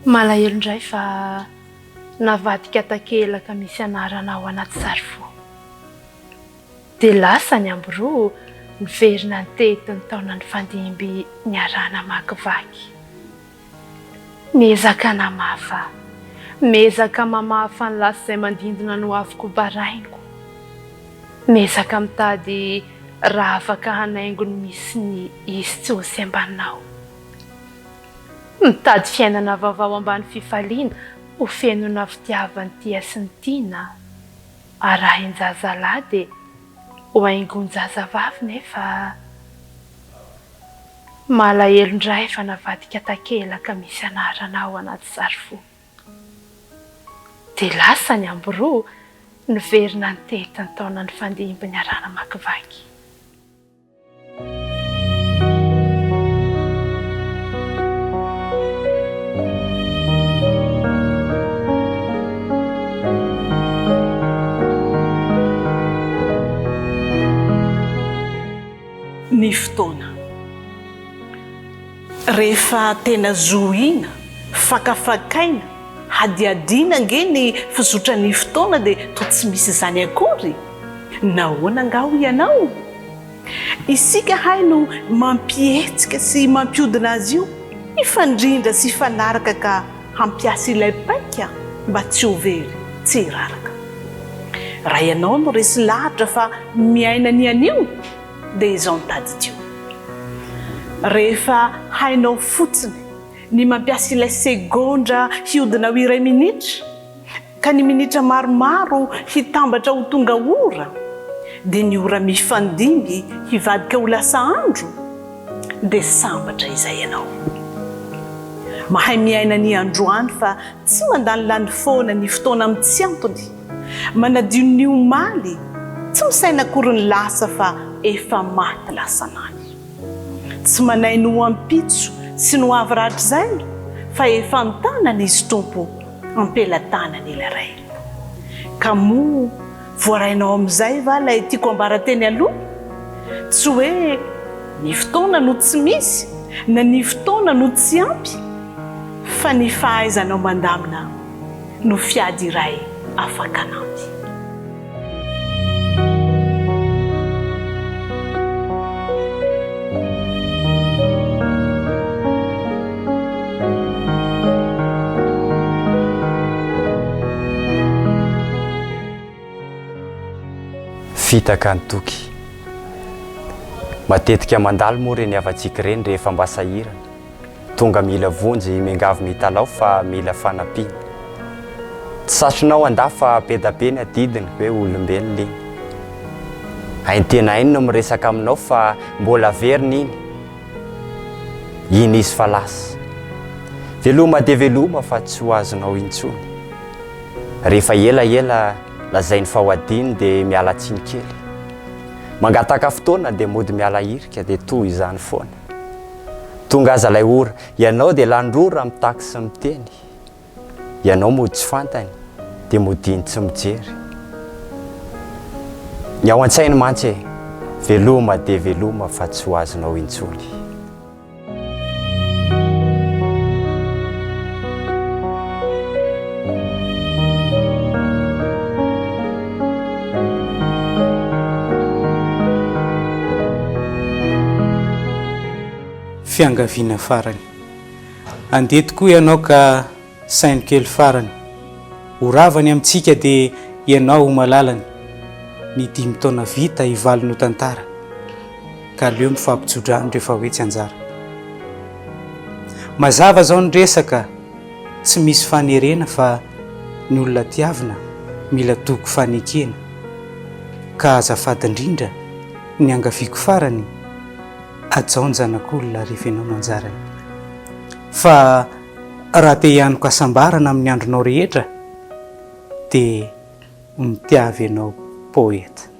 Malahelo indray fa navadika takelaka misy anarana ao anaty sary fo. Dia lasa ny ambiroa niverina nitety ny taona nifandimby niaraha-namakivaky. Miezaka namafa, miezaka mamafa ny lasa izay mandindona ny hoaviko baraingo. Miezaka mitady raha afaka hanaingo ny misy ny izy tsy ho sembaninao. Mitady fiainana vaovao ambany fifaliana ho fenona fitiavan'ny tia sy ny tiana. Arahin-jazalahy dia ho haingon-jazavavy nefa malahelo indray fa navadika takelaka misy anarana ao anaty sary fo. Dia lasa ny ambiroa niverina nitety ny taona nifandimby niaraha-namakivaky. Ny fotoana. Rehefa tena zohiana, fakafakaina, hadihadiana ange ny fizotran'ny fotoana dia toa tsy misy izany akory. Nahoana angaha hoy ianao? Isika hay no mampihetsika sy mampihodina azy io hifandrindra sy hifanaraka ka hampiasa ilay paika mba tsy ho very, tsy hiraraka. Raha ianao no resy lahatra fa miaina ny anio dia izao no tadidio. Rehefa hainao fotsiny ny mampiasa ilay segondra hihodina ho iray minitra, Ka ny minitra maromaro hitambatra ho tonga ora, dia ny ora mifandimby hivadika ho lasa andro, dia sambatra izay ianao. Mahay miaina ny androany fa tsy mandanilany foana ny fotoana amin'ny tsy antony. Manadio ny omaly, tsy misaina akory ny lasa fa efa maty lasan'any. Tsy manahy ny ho ampitso sy ny ho avy rahatrizay fa efa an-tanana Izy Tompo. am-pelatanany ilay ray. Ka moa voarainao amin'izay va ilay tiako ambara teny aloha? Tsy hoe ny fotoana no tsy misy na ny fotoana no tsy ampy fa ny fahaizanao mandamina no fiady iray afaka hanampy. Fitaka ny toky. Matetika mandalo moa ireny havantsika ireny rehefa mba sahirana. Tonga mila vonjy, miangavy mitalaho fa mila fanampiana. Tsy satrinao handà fa bedabe ny adidiny hoe olombelona iny. Hainy tena hainy no miresaka aminao fa mbola averiny iny. Iny izy fa lasa. Veloma dia veloma fa tsy ho azonao intsony. Rehefa ela ela lazainy fa ho adino dia miala tsiny kely. Mangataka fotoana dia mody miala hirika dia toy izany foana. Tonga aza ilay ora, ianao dia lany rora mitaky sy miteny. Ianao mody tsy fantany, dia modiany tsy mijery. Ny ao an-tsainy mantsy e, veloma dia veloma fa tsy ho azonao intsony. Fiangaviana farany. Andeha tokoa ianao ka saino kely farany. Ho rava ny amintsika dia ianao ho malalany. Ny dimy taona vita hivalona ho tantara. Ka aleo mifampitsodrano rehefa hoe tsy anjara. Mazava zao ny resaka, tsy misy fanerena fa ny olona tiavina mila toky fanekena. Ka azafady indrindra, ny angaviako farany, Hajao ny zanak'olona rehefa ianao no anjarany. Fa raha te hianoka hasambarana amin'ny andronao rehetra dia mitiava ianao poeta.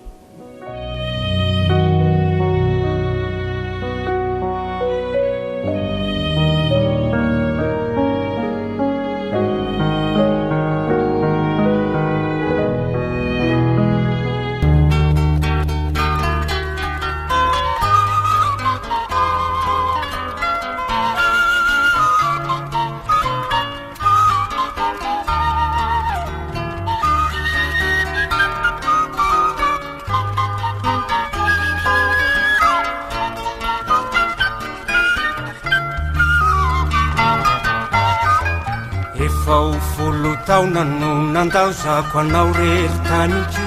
Efa ho folo taona no nandaozako anao re ry taniko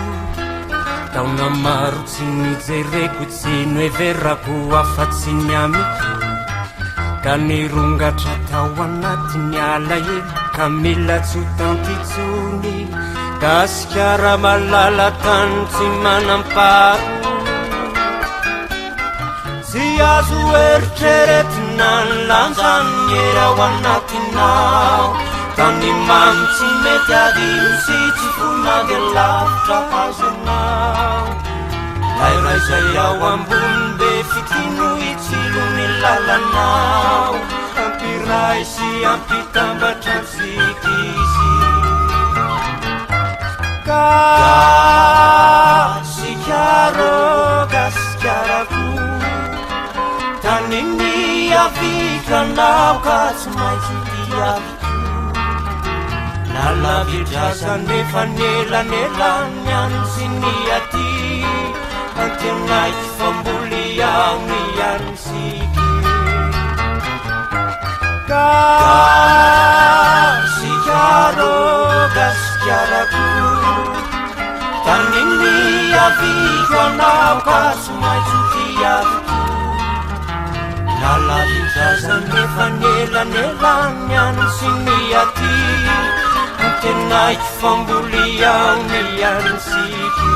Taona maro tsy nijereko tsy noheverako afa-tsy ny amiko Ka nirongatra tao anaty ny alahelo ka mila tsy ho tanty intsony Gasikara malala tany tsy manam-paharoa Tsy azo eritreretina ny lanjan'ny hery ao anatinao Tany mamy tsy mety adino sy tsy foy na dia lavitra aza ianao Lay ray izay ao ambony be fitia no hitsilo ny lalanao Hampiray sy hampitambatra antsika izy Gasikara Gasikarako Tany niaviko anao ka tsy maintsy tiaviko Na lavitra aza nefa ny elanelan'ny any sy ny aty Antenaiko fa mbola ao ny any sika Gasikara Gasikarako Tany niaviko anao ka tsy maintsy ho tiaviko Na lavitra aza nefa ny elanelan'ny any sy ny aty Antenaiko fa mbola ao ny any sika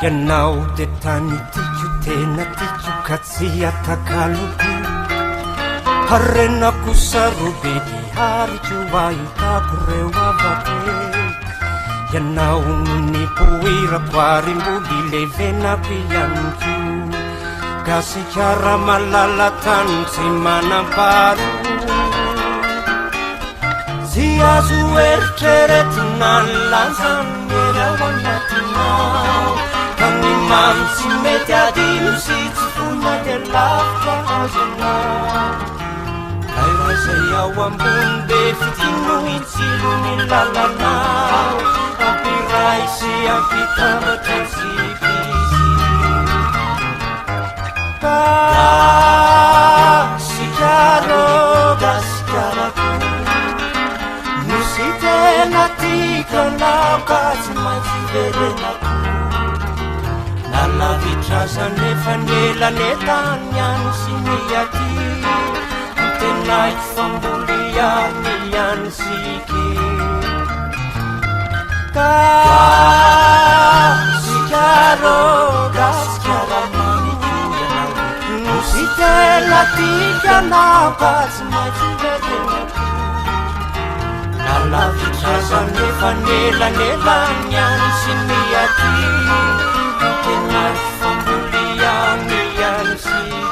Ianao dia tany tiako tena tiako ka tsy atakaloko Harenako sarobidy hariko ahitako reo havako e Ianao no nipoirako ary mbola ilevenako ihany koa Gasikara malala tany tsy manam-paharoa Tsy azo eritreretina ny lanjan'ny hery ao anatinao Ka ny mamy tsy mety adino sy tsy foy na dia lavitra aza ianao Lay ray izay ao ambony be fitia no hitsilo ny lalanao Hampiray sy hampitambatra antsika izy Gasikara Gasikara Nosy tena tiako anao ka tsy maintsy hiverenako Na lavitra aza nefa ny elanelany any sy ny aty Antenaiko fa mbola ihany ihany isika Gasikara ô Gasikara mamiko ianao Nosy tena tiako anao ka tsy maintsy hiverenako Na lavitra aza nefa ny elanelany any sy ny aty Antenaiko fa mbola ihany ihany isika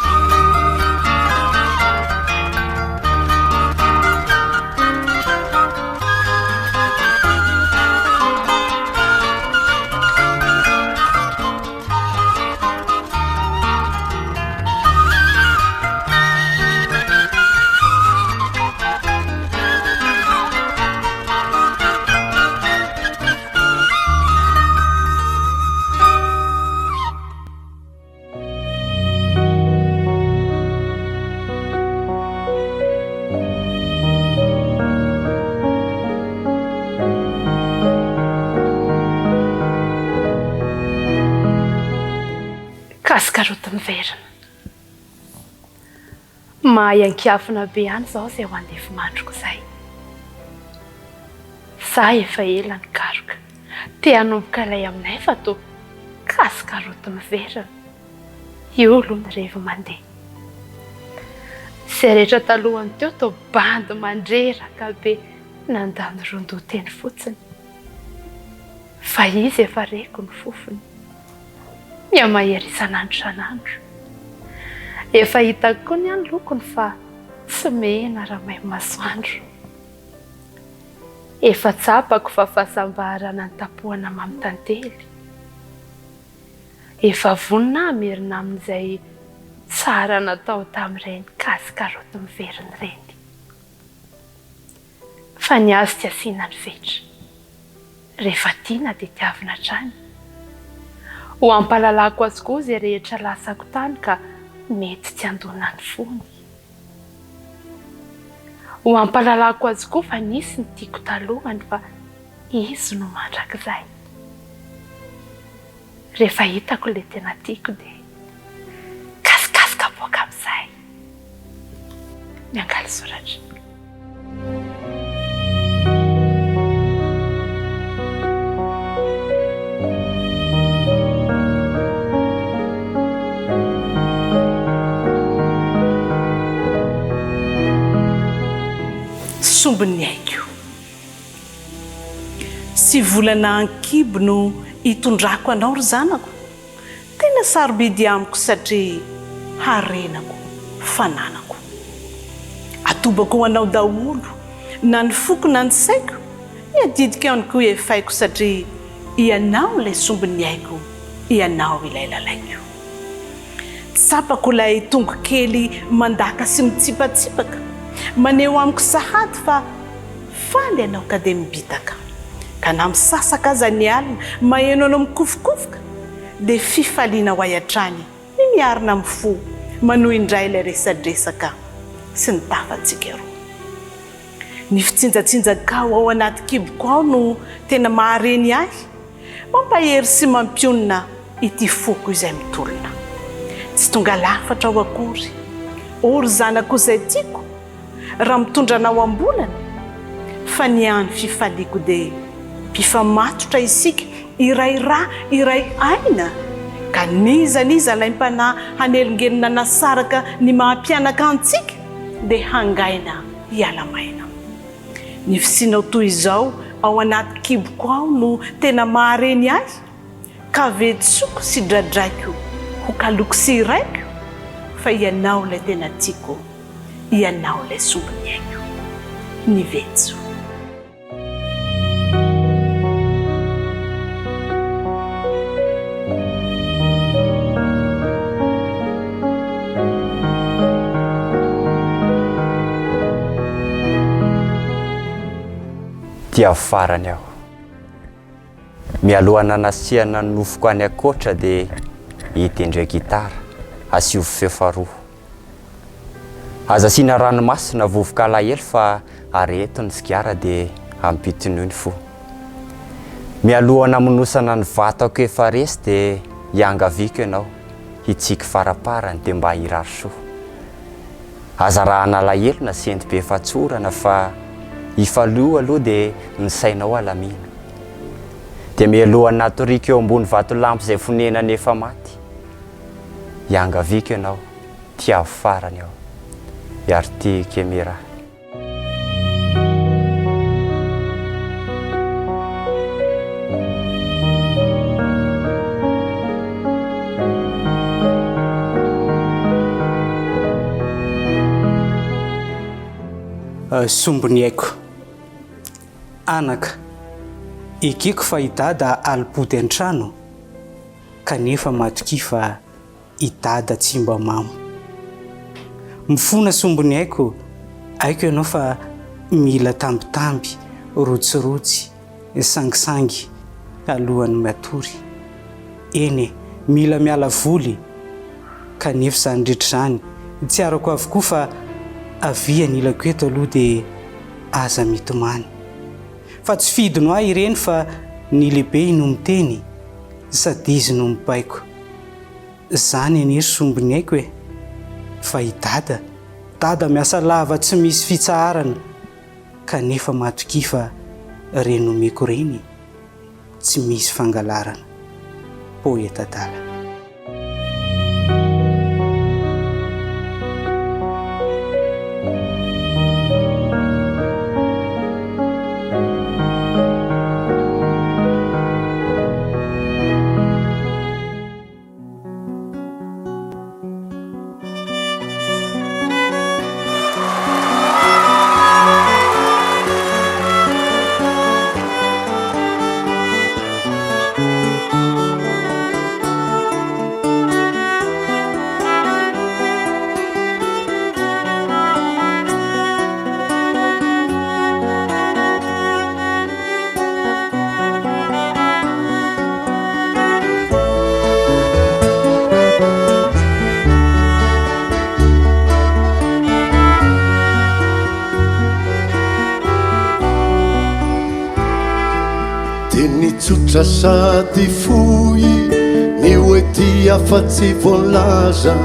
Kaskaroty miverina. Mahay ankiafina be any izao izay ho andefimandriko izay. Za efa ela nikaroka. Te hanomboka ilay aminay fa toa kaskaroty miverina. Io aloha ny revy mandeha. Izay rehetra talohany teo toa bandy mandreraka be nandany ron-doha teny fotsiny. Fa izy efa reko ny fofony. Mihamahery isan'andro isan'andro. Efa hitako koa ny ahy ny lokony fa tsy mena raha may masoandro. Efa tsapako fa fahasambarana ny tapohana mamy tantely. Efa vonona hamerina amin'izay tsara natao tamin'ireny gasy karaoty miverina ireny. Fa ny azy tsy asiana ny fetra. Rehefa tiana dia tiavina hatrany. Ho ampahalalako azy koa izay rehetra lasako tany ka mety tsy handona ny fony. Ho ampahalalako azy koa fa nisy ny tiako talohany fa izy no mandrakizay. Rehefa hitako ilay tena tiako dia gasikasy kapoaka amin'izay. Miangaly soratra. Sombin'ny aiko. Sy volana an-kibo no itondrako anao ry zanako, tena sarobidy amiko satria harenako, fananako. Atobako ho anao daholo na ny foko na ny saiko, ny adidiko ihany koa efaiko satria ianao ilay sombin'ny aiko, ianao ilay lalaiko. Tsapako ilay tongokely mandaka sy mitsipatsipaka, maneho amiko sahady fa faly ianao ka dia mibitaka. Ka na misasaka aza ny alina, maheno anao mikofokofoka, dia fifaliana ho ahy hatrany ny miarina amin'ny fo, manohy indray ilay resadresaka sy ny tafantsika roa. Ny fitsinjatsinjakao ao anaty kiboko ao no tena mahareny ahy, Mampahery sy mampionona ity foko izay mitolona. Tsy tonga lafatra aho akory, ô ry zanako izay tiako, raha mitondra anao am-bolana, fa ny hany fifaliako dia mpifamatotra isika, iray ra, iray aina, ka n'iza n'iza alaim-panahy hanelingelina hanasaraka ny maha-mpianaka antsika dia hangaina hiala maina. Ny fisianao toy izao ao anaty kiboko ao no tena mahareny ahy ka vetsoko sy dradraiko ho kaloko sy hiraiko fa ianao ilay tena tiako, ianao ilay sombin'ny aiko. Ny vetso. Tiavo farany aho. Mialoha nanasiana ny nofoko any ankoatra dia itendreo gitara, asio feo faharoa. Aza asiana ranomasina vovoka alahelo fa areheto ny sigara dia ampitonio ny fo. Mialoha namonosana ny vatako efa resy dia iangaviako ianao hitsiky faraparany dia mba hirary soa. Aza arahana alahelo na sento be fahatsorana fa ifalio aloha dia ny sainao alamino. Dia mialoha natoriako eo ambony vatolampy izay fonenana efa maty. Iangaviako ianao, tiavo farany aho. Yarti Kemira. Sombiny aiko. Anaka, ekeko fa i Dada alim-pody an-trano, kanefa matokia fa i Dada tsy mba mamo. Mifona sombiny aiko, aiko ianao fa mila tambitamby, rotsirotsy, sangisangy alohan'ny matory. Eny e, mila miala voly, kanefa izany rehetra izany tsy arako avokoa fa avia anilako eto aloha dia aza mitomany. Fa tsy fidiny ho ahy ireny fa ny lehibe no miteny sady izy no mibaiko. Zany anie ry sombiny aiko e! Fa i dada, dada miasa lava tsy misy fitsaharana kanefa matokia fa reny omeko reny tsy misy fangalarana. Poeta adala. tsotra sady fohy ny hoe tia fa tsy voalaza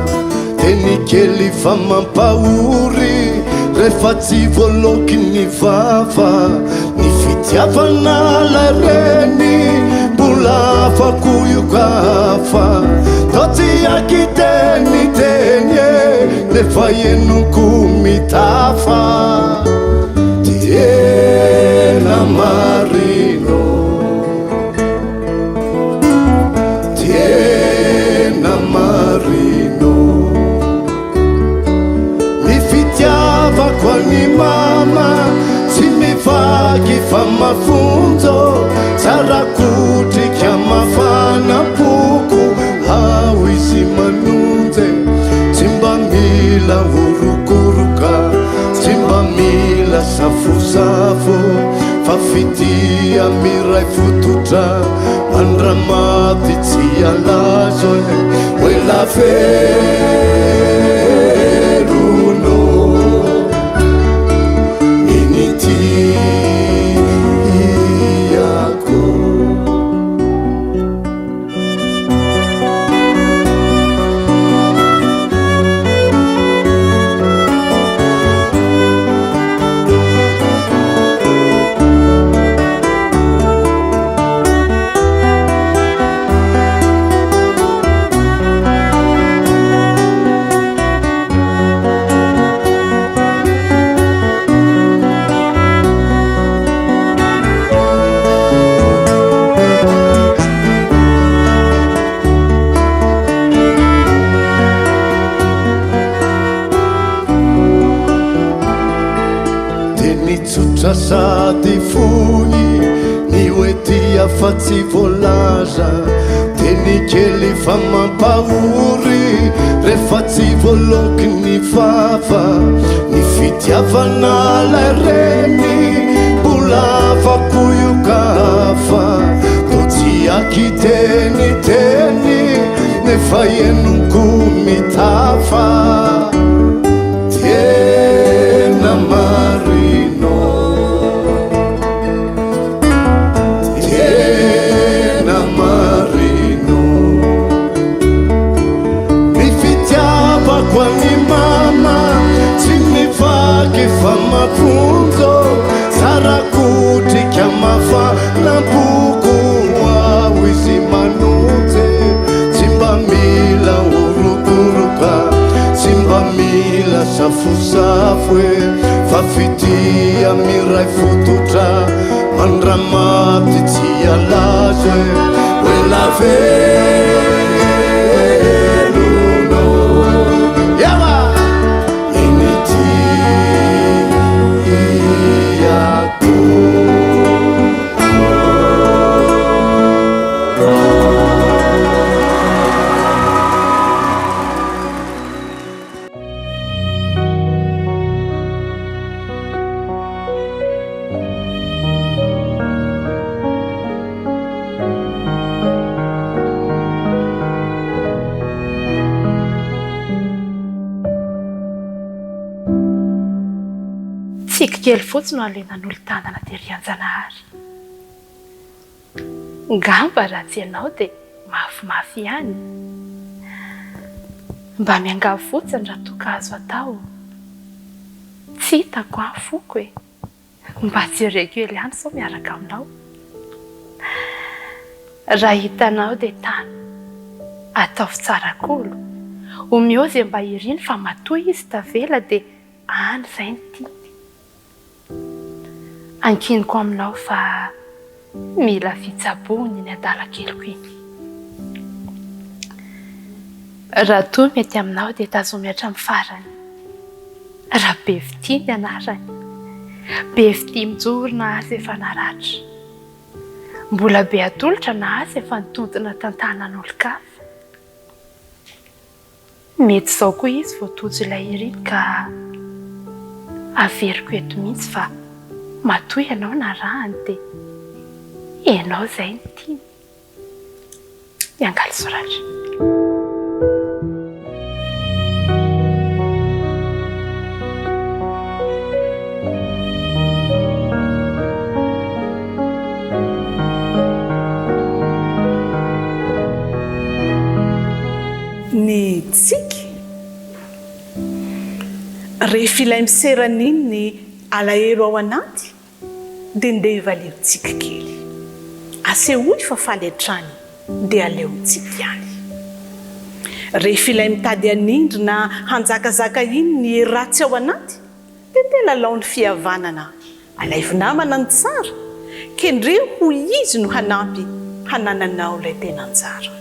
Teny kely fa mampahory rehefa tsy voaloaky ny vava Ny fitiavana lay reny mbola hafa koa io ka hafa Toa tsy akiteniteny e nefa henoko mitafa Tena marina Tena marina Ny fitiavako an'i mama Tsy mivaky fa mafonja Tsara kotrika mafana am-poko Ao izy manonja e Tsy mba mila orokoroka Tsy mba mila safosafo Fa fitia miray fototra Mandramaty tsy halazo e Hoe la velonao Iny tiako. Teny tsotra sady fohy ny hoe tia fa tsy voalaza Teny kely fa mampahory rehefa tsy voaloaky ny vava Ny fitiavana lay reny mbola hafa koa io ka hafa Toa tsy akiteniteny nefa henoko mitafa Tena marina Tena marina Ny fitiavako an'i mama Tsy mivaky fa mafonja Tsara kotrika mafana am-poko Ao izy manonja Tsy mba mila orokoroka Tsy mba mila safosafo e Fa fitia miray fototra Mandramaty tsy halazo e Hoe la velonao Ewa! Iny tiako. Tsiky kely fotsiny no alenan'olon-tanana tery Anjanahary. Ngamba raha tsy ianao dia mafimafy ihany. Mba miangavy fotsiny raha toa ka azo atao. Tsy hitako an foko e. Mba jereko ely ihany sao miaraka aminao. Raha hitanao dia tano. Ataovy tsara kolo. Omeo izay mba iriny fa matoa izy tavela dia any izay ny tiany. Ankiniko aminao fa mila fitsaboana iny adala keliko iny. Raha toa mety aminao dia tazomy hatramin'ny farany. Raha be fitia ny anarany. Be fitia mijoro na aza efa naratra. Mbola be atolotra na aza efa nitontona tantanan'olon-kafa. Mety izao koa izy vao tojo ilay iriny ka averiko eto mihitsy fa matoa ianao narahany dia ianao izay no tiany. Miangaly soratra. Rehefa ilay miserana iny ny alahelo ao anaty dia ndeha valio tsiky kely. Asehoy fa faly hatrany dia aleo mitsiky ihany. Rehefa ilay mitady hanindry na hanjakazaka iny ny hery ratsy ao anaty dia ndeha lalao ny fihavanana Alaivo namana ny tsara, kendreo ho izy no hanampy hanananao ilay tena anjara.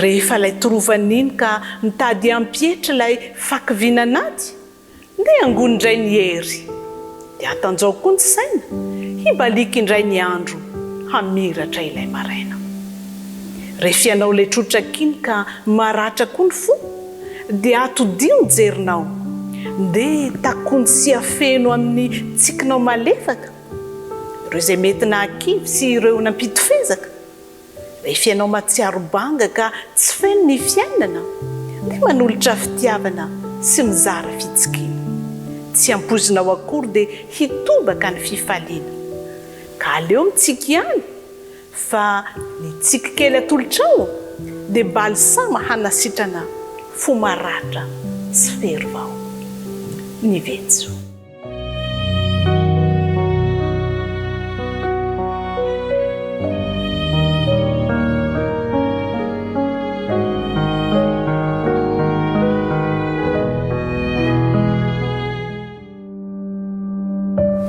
Rehefa ilay torovan'iny ka mitady hampietry ilay fakiviana anaty, ndeha angony indray ny hery, dia atanjao koa ny saina, hibaliaka indray ny andro, hamiratra ilay maraina. Rehefa ianao ilay trotraka iny ka maratra koa ny fo, Dia atodiho ny jerinao. Ndeha takony sy afeno amin'ny tsikinao malefaka ireo izay mety nahakivy sy ireo nampitofezaka. Rehefa ianao mahatsiaro banga ka tsy feno ny fiainana, dia manolotra fitiavana sy mizara fitsikiana. Tsy ampoizinao akory dia hitobaka ny fifaliana. Ka aleo mitsiky ihany Fa ny tsiky kely atolotrao dia balsama hanasitrana fo maratra sy fery vao. Ny vetso.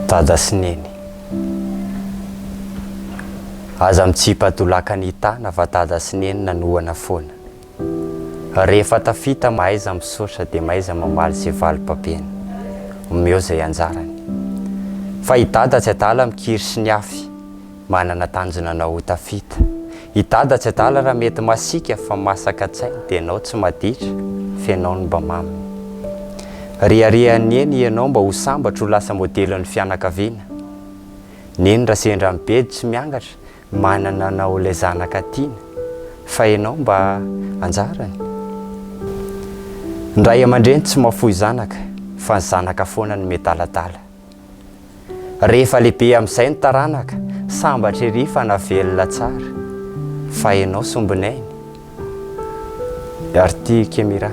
Dada sy Neny. Aza mitsipa-dolaka ny tana fa Dada sy Neny nanohana foana. Rehefa tafita mahaiza misaotra dia mahaiza mamaly izay valim-papena. Omeo izay anjarany. Fa i Dada tsy adala mikiry sy niafy. Manana tanjona anao ho tafita. I dada tsy adala raha mety masiaka fa masaka an-tsaina dia enao tsy maditra f'enao no mba maminy. Riarian'i Neny ianao mba ho sambatra ho lasa modelin'ny fianakaviana. Neny raha sendra mibedy tsy miangatra manana anao ilay zanaka tiana fa enao mba anjarany. Ny ray aman-dreny tsy mahafoy zanaka fa ny zanaka foana no miadaladala. Rehefa lehibe amin'izay ny taranaka, sambatra ery fa na velona tsara, fa ianao sombinainy. Arty Kemira.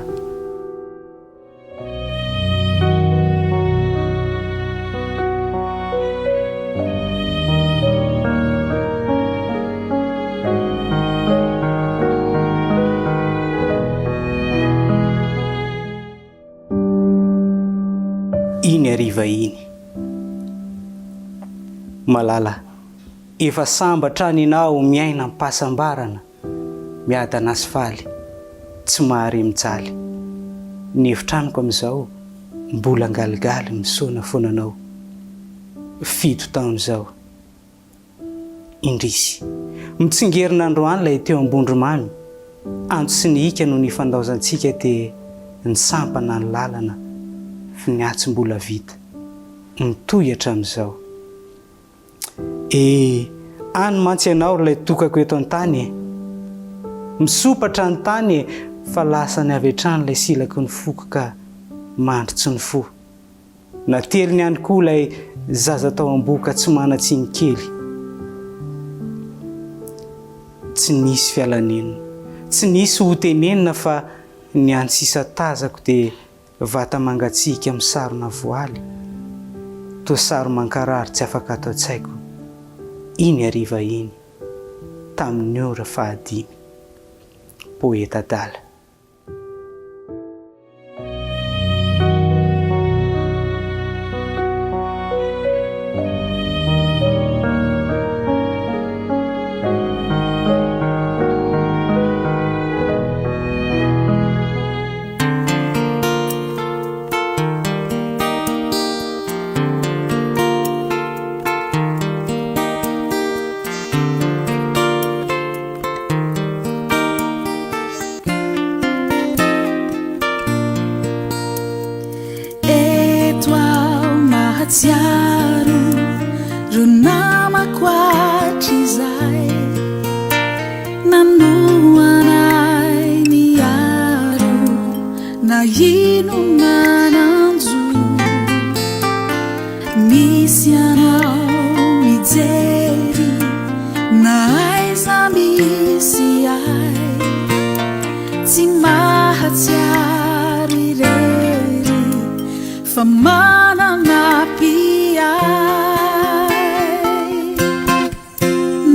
Iny hariva iny. Malala, efa sambatra any ianao miaina am-pahasambarana, miadana sy faly, tsy mahare mijaly. Ny efitranoko amin'izao mbola angaligaly misaona foana anao. Fito taona izao. Indrisy. Mitsingerina androany ilay teo Ambondromamy, antso sy ny hika no nifandaozantsika dia nisampana ny lalana f'ny atsy mbola vita. Mitohy hatramin'izao. E, any mantsy ianao ry ilay tokako eto an-tany e! Misompatra ny tany e, fa lasany avy hatrany ilay silaky ny foko ka mandry tsy nifoha. Nateliny ihany koa ilay zaza tao am-bohoka tsy manan-tsiny kely. Tsy nisy fiala-nenina. Tsy nisy ho tenenina fa ny hany sisa tazako dia vata mangatsiaka misarona voaly, toa sary mankarary tsy afaka ato an-tsaiko iny hariva iny, tamin'ny ora fahadimy. Poeta adala. Eto aho mahatsiaro reo namako hatrizay nanohana ahy niaro na inona nanjo Misy anao mijery na aiza misy ahy Tsy mahatsiaro irery. Fa manana mpiahy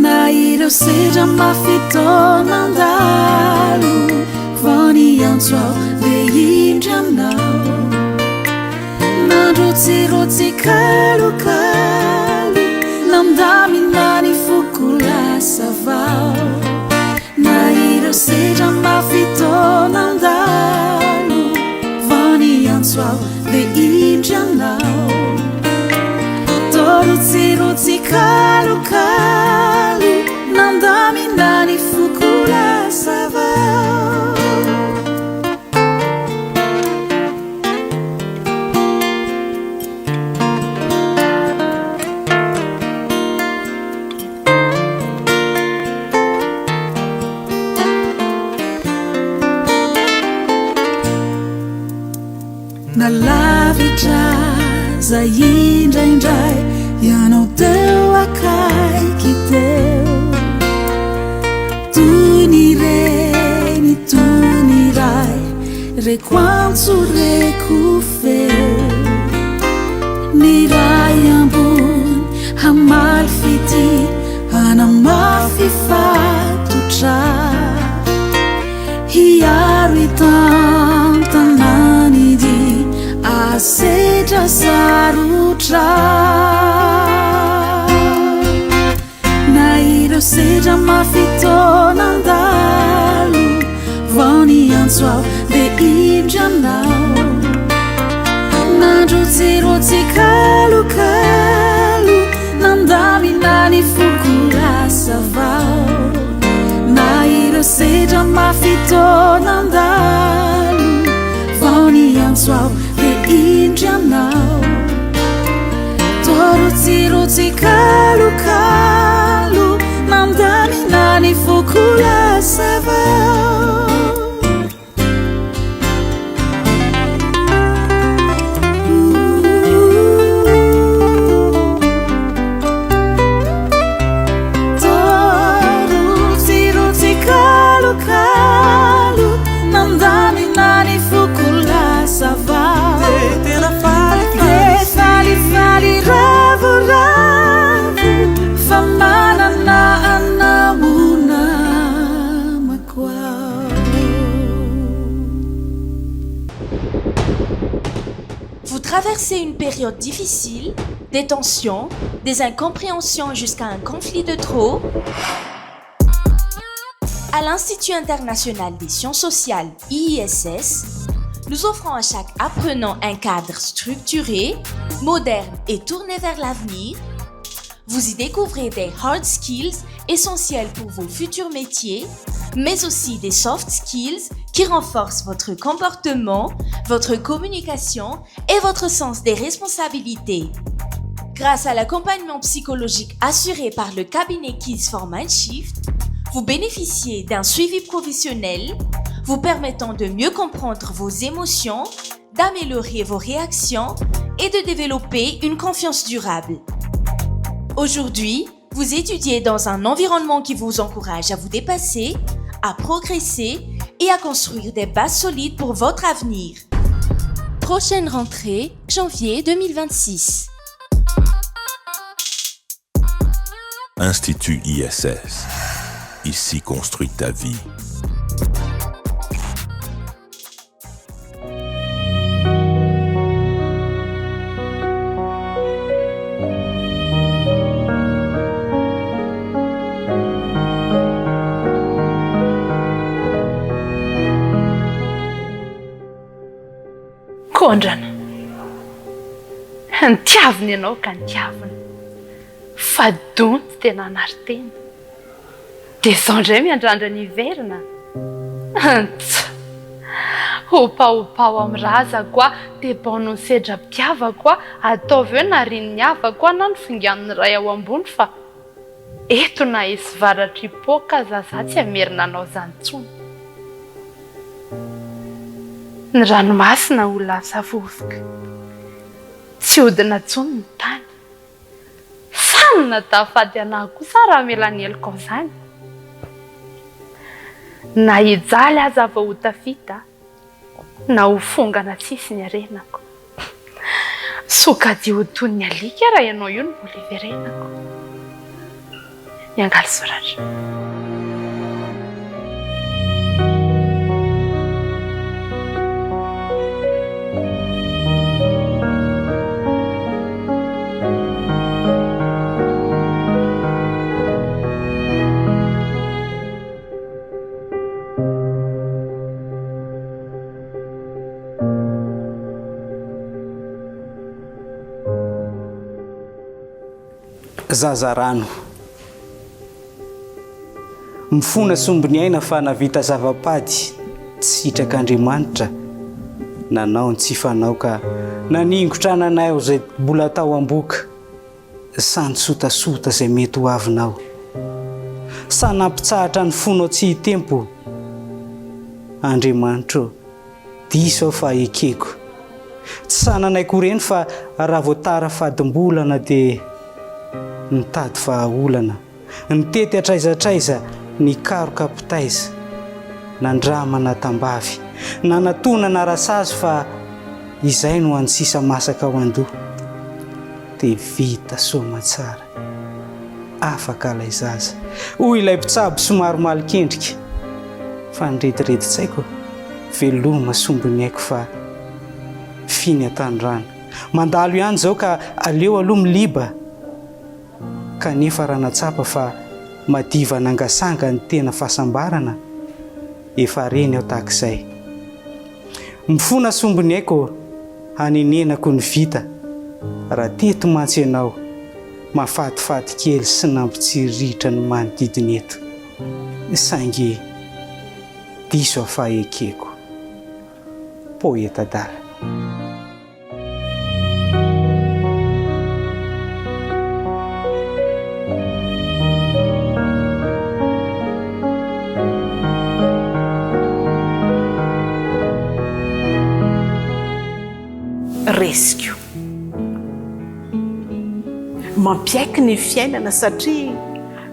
Na ireo sedra mafy toa nandalo Vao niantso aho dia indry anao Nandrotsirotsy kalokalo Nandamina ny foko lasa vao Na ireo sedra mafy toa nandalo Vao niantso aho dia indry anao Toa rotsirotsy kalokalo Nandamina ny foko lasa vao Na lavitra aza indraindray ianao teo akaiky teo Toy ny reny toy ny ray reko antso reko feo Ny ray ambony hamaly fitia hanamafy fatotra Hiaro hitantana ny dia asedra sarotra Na ireo sedra mafy toa nandalo Vao niantso aho dia indry anao Nandrotsirotsy kalokalo Nandamina ny foko lasa vao Na ireo sedra mafy toa nandalo Vao niantso aho dia indry anao Toa rotsirotsy kalokalo Nandamina ny foko lasa vao Rotsirotsy kalokalo Nandamina ny foko lasa vao Tena falifaly ravoravo Fa manana anao namako aho Vous traversez une période difficile, des tensions, des incompréhensions jusqu'à un conflit de trop À l'Institut international des sciences sociales, IISS, nous offrons à chaque apprenant un cadre structuré, moderne et tourné vers l'avenir. Vous y découvrez des hard skills essentiels pour vos futurs métiers, mais aussi des soft skills qui renforcent votre comportement, votre communication et votre sens des responsabilités. Grâce à l'accompagnement psychologique assuré par le cabinet Kids for Mindshift, vous bénéficiez d'un suivi professionnel vous permettant de mieux comprendre vos émotions, d'améliorer vos réactions et de développer une confiance durable. Aujourd'hui, vous étudiez dans un environnement qui vous encourage à vous dépasser, à progresser et à construire des bases solides pour votre avenir. Prochaine rentrée, janvier 2026. Institut ISS. Ici construit ta vie. Kondrana. Nitiavina ianao ka nitiavina. Fa donto tena hanary tena. Dia izao indray miandrandra ny hiverina? Ntsa! Hopahopaho amin'ny razako aho, dia bon no sedram-pitiavako aho, ataovy eo na rinin'ny havako aho na ny fingan'ny ray ao ambony fa eto na hisy varatra hipoaka aza za tsy hamerina anao izany intsony. Ny ranomasina ho lasa vovoka, tsy hodina intsony ny tany. Sanina da fady anah kosa raha hamela ny helokao zany. Na hijaly aza vao ho tafita na ho fongana tsisy ny harenako. Sokajy ho toy ny alika raha ianao io no mbola hiverenako. Miangaly soratra. Zaza rano. Mifona sombiny aina fa navita zava-pady tsy sitrak'Andriamanitra nanao ny tsy fanao ka naningotra ananay ao izay mbola tao am-boka sa nisotasota izay mety ho avinao sa nampitsahatra ny fonao tsy hitempo Andriamanitra ô Diso aho fa ekeko. Tsy sahy nanaiky ho reny fa raha vao tara fadimbolana dia nitady vahaolana. Nitety hatraiza hatraiza, nikaroka mpitaiza. Nandramana tambavy. Nanatona narasazy fa izay no hany sisa masaka ao an-doha. Dia vita soamantsara. Afaka ilay zaza. Hoy ilay mpitsabo somary malikendrika. Fa ny rediredin-tsaiko, veloma sombin'ny aiko fa fy ny an-tanorana. Mandalo ihany izao ka aleo aloha miliba. Kanefa raha natsapa fa madiva nangasanga ny tena fahasambarana, efa reny aho tahak'izay. Mifona sombiny aiko hanenenako ny vita raha teto mantsy ianao mahafatifaty kely sy nampitsiriritra ny manodidina eto saingy diso aho fa ekeko. Poeta adala. Resiko. Mampiaiky ny fiainana satria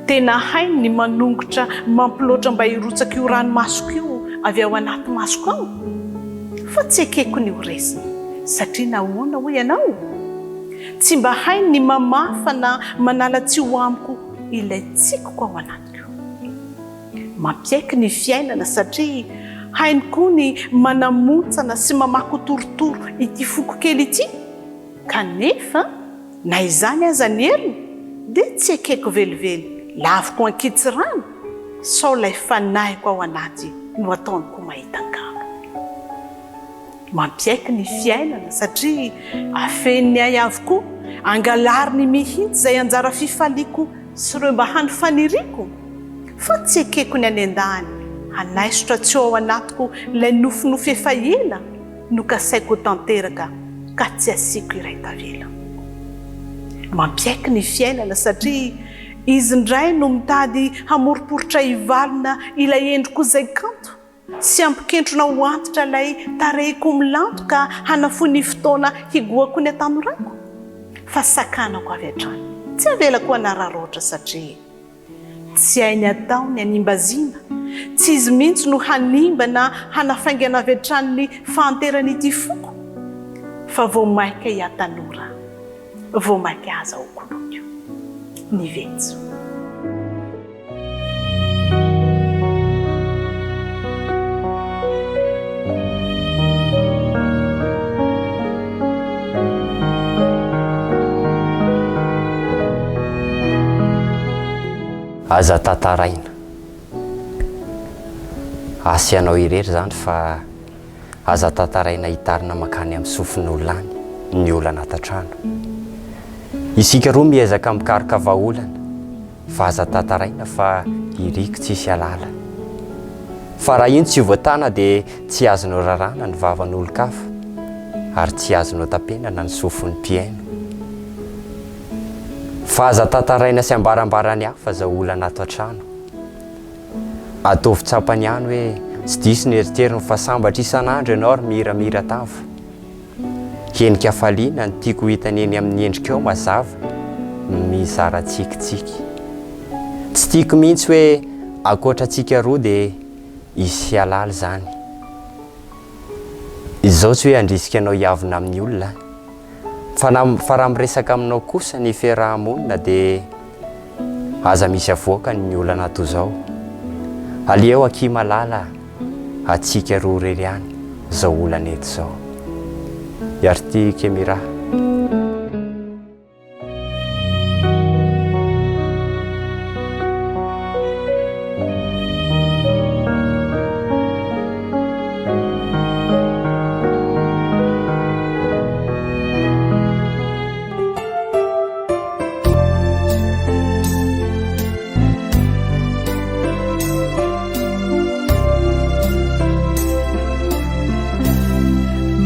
tena hainy ny manongotra mampiloatra mba hirotsaka io ranomasoko io avy ao anaty masoko ao. Fa tsy ekeko ny ho resiny. Satria nahoana hoy ianao? Tsy mba hainy ny mamafa na manala tsy ho amiko ilay tsikiko ao anatiko. Mampiaiky ny fiainana satria hainy koa ny manamontsana sy mamaky ho torotoro ity foko kely ity, kanefa na izany aza ny heriny dia tsy ekeko velively, laviko ankitsirano sao ilay fanahiko ao anaty no ataony koa mahita angano. Mampiaiky ny fiainana satria afeniny ahy avokoa, angalariny mihitsy izay anjara fifaliako sy ireo mba hany faniriako, fa tsy ekeko ny hanendahany hanaisotra tsy ho ao anatiko ilay nofinofy efa ela nokasaiko ho tanteraka ka tsy asiako iray tavela. Mampiaiky ny fiainana satria izy indray no mitady hamoriporitra hivalona ilay endriko izay kanto, Tsy hampikentrona ho antitra ilay tarehiko milanto ka hanafohy ny fotoana higohako ny hatanorako, fa sakanako avy hatrany. Tsy avelako hanararaotra satria tsy hainy atao ny hanimbazimba. Tsy izy mihitsy no hanimba na hanafaingana avy hatrany ny fahanteran'ity foko, fa vao mainka hihatanora. Vao mainka aza ho koloiko ny vetso. Aza tantaraina. Asa ianao irery izany fa aza tantaraina hitarina mankany amin'ny sofin'olona any ny olana ato an-trano. Isika roa miezaka mikaroka vahaolana. Fa aza tantaraina fa iriko tsisy alala. Fa raha iny tsy voatana dia tsy azonao raràna ny vavan'olon-kafa ary tsy azonao tapenana ny sofin'ny mpihaino. Fa aza tantaraina sy ambarambaran'ny hafa izao olana ato an-trano. Ataovy tsapany ihany hoe tsy diso ny eritreriny fa sambatra isan'andro ianao ry miramira tava. Henin-kafaliana no tiako ho hitany eny amin'ny endrikao mazava mizara tsikitsiky. Tsy tiako mihitsy hoe ankoatra antsika roa dia hisy halala izany. Izao tsy hoe handrisika anao hiavona amin'ny olona. Fa na fa raha miresaka aminao kosa ny fiaraha-monina dia aza misy avoakany ny olana toa zao. Aleo akia malala atsika roa irery ihany zao olana eto zao. Yarti Kemira.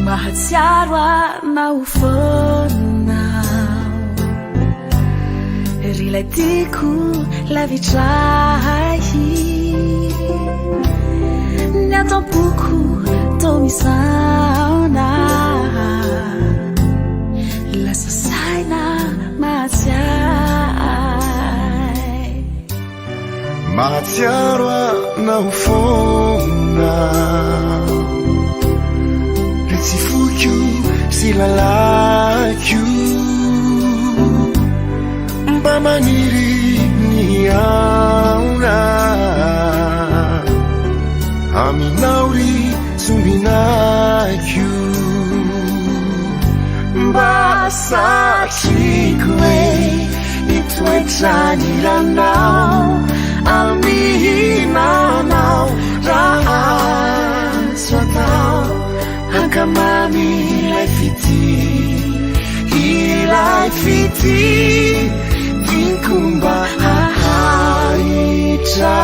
Mahatsiaro anao foana Ry ilay tiako lavitra ahy Ny ato am-poko toa misaona Lasa saina mahatsiahy. Mahatsiaro anao foana Ry tsy foiko sy lalako Mba maniry ny hihaona Aminao ry sombinako Mba satriko e ny toetra anilanao Amihinanao raha azo atao Hankamamy ilay fitia Ilay fitia Tiako mba haharitra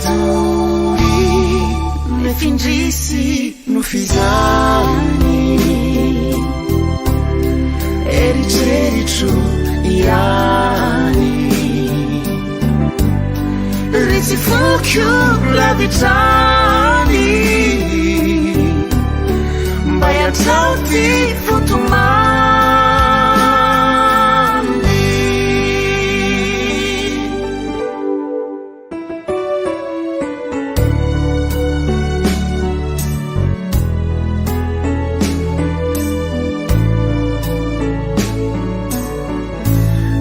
doria Nefa indrisy Nofizany eritreritro ihany Ry tsy foko lavitra any Mba iantrao ty fo tomany.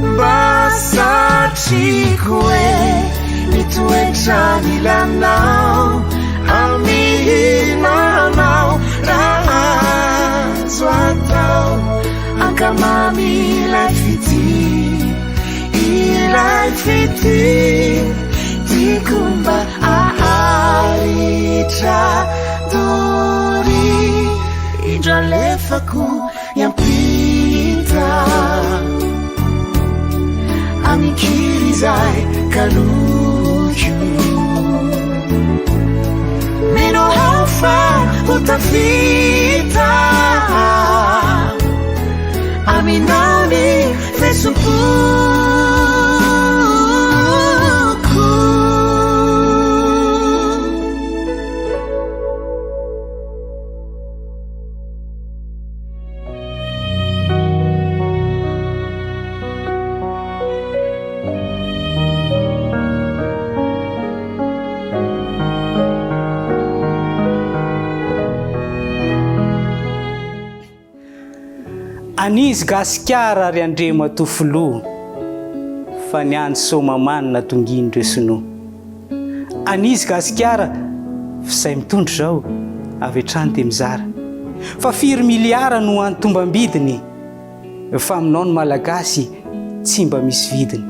Mba satriko e ny toetra anilanao Amihinanao raha azo atao Ankamamy ilay fitia Ilay fitia tiako mba aharitra doria Indro alefako hiampita Amin-kiry izay kaloiko Mino aho fa ho tafita Aminao ny Fesom-poko. An'izy Gasikara ry Andriamatoa Filoha fa ny any Soamahamanina dongin'ireo Sinoa. An'izy Gasikara f'izay mitondra izao avy hatrany dia mizara. Fa firy miliara no any tombam-bidiny fa aminao ny Malagasy tsy mba misy vidiny.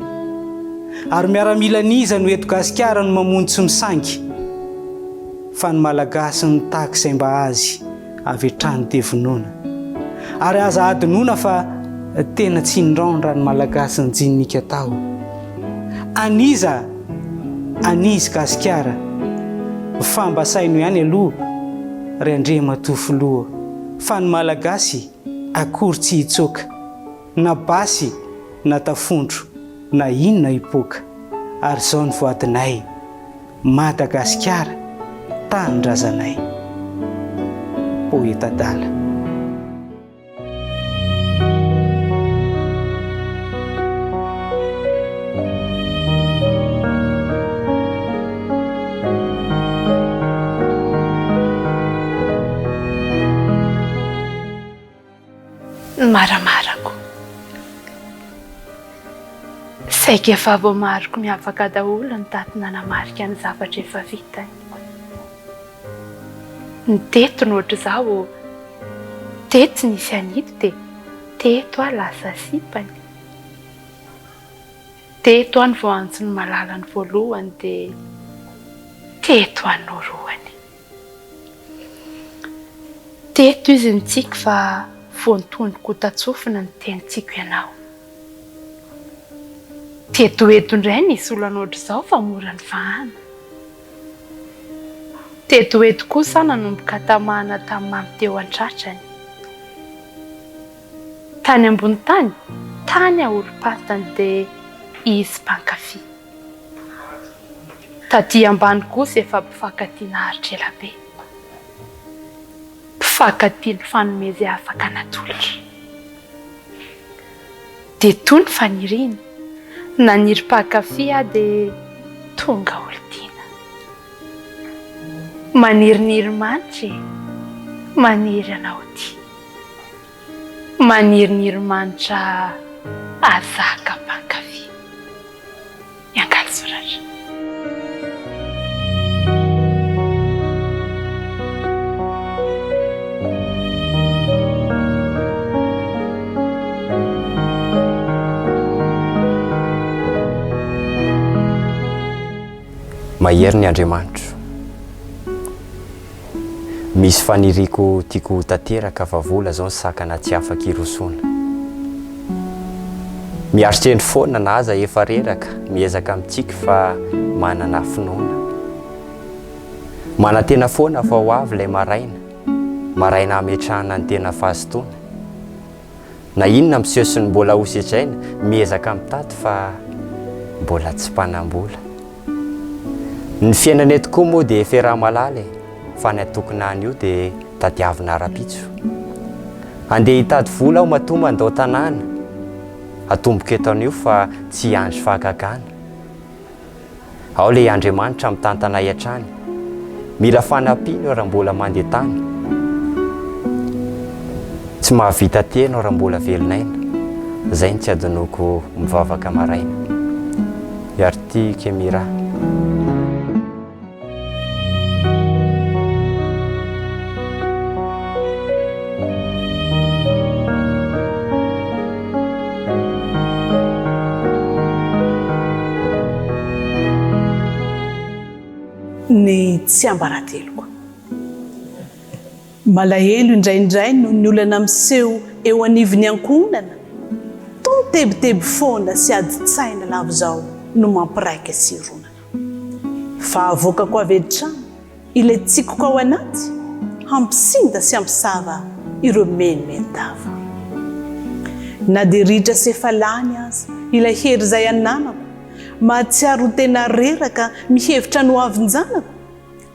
Ary miaramilan'iza no eto Gasikara no mamono tsy misangy fa ny Malagasy mitaky izay mba azy. avy hatrany dia vonoina. Ary aza hadinoina fa tena tsindron raha ny Malagasy njinika tao. An'iza an'izy Gasikara fa mba saino ihany aloha ry Andriamatoa Filoha fa ny Malagasy akory tsy hitsoaka na basy na tafondro na inona hipoaka ary izao ny voadinay Madagasikara tanindrazanay. Poeta adala. Ny maramarako. Saika efa voamariko miavaka daholo ny daty nanamarika ny zavatra efa vitany. Ny teto no ohatr'izao, teto nisy an'ito dia teto aho lasa sipany. Teto aho no voaantso ny malalany voalohany dia teto aho norohany. Teto izy nitsiky fa voantondroko tatsofina ny teny tiako ianao. Teto eto indray nisy olana ohatr'izao fa mora nivahana. Teto eto kosa aho nanomboka tamana tamin'ny mamy teo an-tratrany. Tany ambony tany, tany aho olom-pantany dia izy mpankafy. Taty ambany kosa efa mpifankatia naharitra ela be. Mpifankatia nifanome izay afaka natolotra. Dia toa ny faniriana, naniry mpankafy aho dia tonga olon-tiana. Maniriniry manitra e, maniry anao ho tia. Maniriniry manitra azaka mpankafy. Miangaly soratra. Mahery ny Andriamanitro. Misy faniriako tiako ho tanteraka fa vola zao ny sakana tsy afaka irosoana. Miaritra eny foana na aza efa reraka, miezaka mitsiky fa manana finoana. Manantena foana fa ho avy ilay maraina, maraina hametrahana ny tena fahazotoana. Na inona miseho sy ny mbola ho sedraina, miezaka mitady fa mbola tsy mpanam-bola. Ny fiainana eto koa moa dia fiaraha-malala e, fa ny atokona anio dia tadiavina rahampitso. Andeha hitady vola aho matoa mandao tanàna, atomboko eto anio fa tsy hiandry fahagagana. Ao ilay Andriamanitra mitantana ahy hatrany. Mila fanampiana eo raha mbola mandeha tany. Tsy mahavita tena aho raha mbola velon'aina. Izay no tsy adinoiko mivavaka maraina. Yarti Kemira. Ny tsiambarateloko. Malahelo indraindray noho ny olana miseho eo anivon'ny ankohonana. Toa mitebiteby foana sy adin-tsaina lava izao no mampiraika sy ironana. Fa avoakako avy hatrany ilay tsikoko ao anaty hampisinda sy hampisava ireo menomenon-dava. Na dia ritra sy efa lany aza ilay hery izay ananako, mahatsiaro ho tena reraka mihevitra ny hoavin-janako,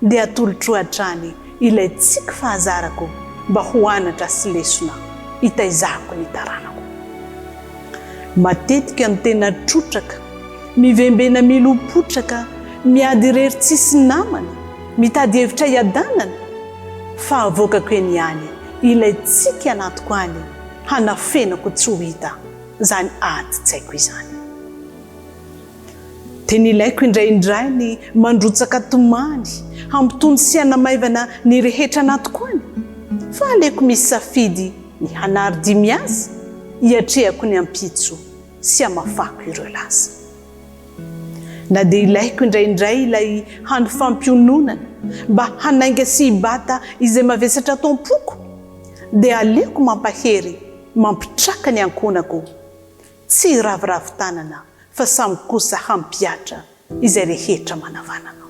dia atolotro hatrany ilay tsiky fahazarako mba ho anatra sy lesona hitaizako ny taranako. Matetika ny tena trotraka, mivembena milopotraka, miady irery tsisy namana, mitady hevitra hiadanana, fa avoakako eny ihany ilay tsiky anatiko any hanafenako tsy ho hita izany adin-tsaiko izany. Tena ilaiko indraindray ny mandrotsaka tomany hampitony sy hanamaivana ny rehetra anatiko any, fa aleoko misy safidy ny hanary dia miasa hiatrehako ny ampitso sy hamafako ireo lasa. Na dia ilaiko indraindray ilay hany fampiononana mba hanainga sy hibata izay mavesatra ato am-poko, dia aleoko mampahery mampitraka ny ankohonako Tsy hiraviravy tanana fa samy kosa hampihatra izay rehetra manavanana.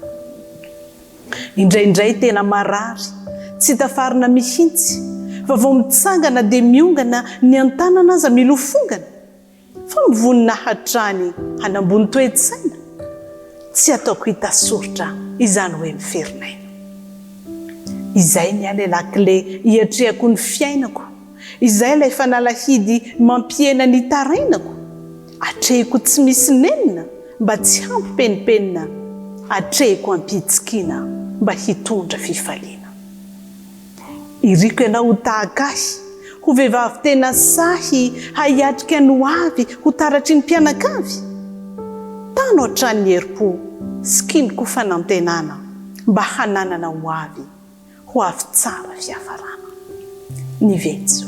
Indraindray tena marary, tsy tafarina mihitsy, fa vao mitsangana dia miongana ny an-tanana aza milofongana, fa mivonona hatrany hanambony toe-tsaina, tsy ataoko hita soritra izany hoe miferinaina. Izay ny ahy ilay lakile hiatrehako ny fiainako. Izay ilay fanalahidy mampihena ny tarainako, atrehiko tsy misy nenina mba tsy hampipenipenina, atrehiko am-pitsikiana mba hitondra fifaliana. Iriko ianao ho tahaka ahy, ho vehivavy tena sahy hahiatrika ny ho avy ho taratry ny mpianakavy. Tano hatrany ny herim-po, sikino koa fanantenana mba hananana ho avy, ho avy tsara fiafarana. Ny Vetso.